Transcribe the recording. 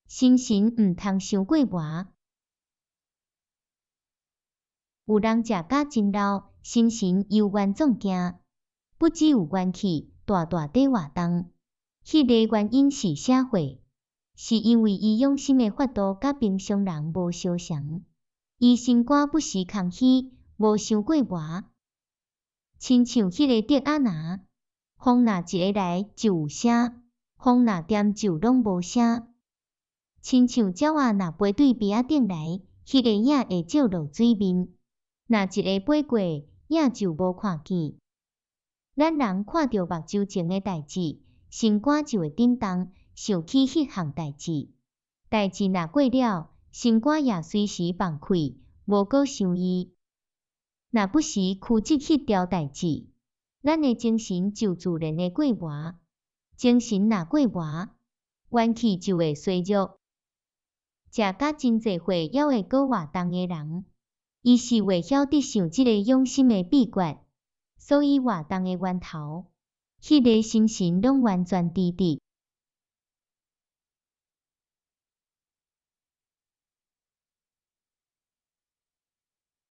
心神毋通傷過磨。有人食甲真老，心神猶原壯健，不只有元氣，大大咧活動。彼个原因是啥貨？是因為伊養心的法度佮平常人無相仝。伊心肝不時空虛，無傷過磨。親像彼个竹仔林，風若一下來就有聲，風若恬就攏無聲。親像鳥仔若飛對埤仔頂來，彼个影會照落水面，若一下飛過，影就無看見。咱人看著目睭前的代誌，心肝就會震動，想起彼項代誌。代誌若過了，心肝也隨時放開，無閣想伊。若不時驅逐彼條代誌，咱的精神就自然會過磨。精神若過磨，元氣就會衰弱。食甲真濟歲猶會閣活動的人，伊是會曉得想這个養心的秘訣，所以活動的源頭，彼个心神攏完全直直。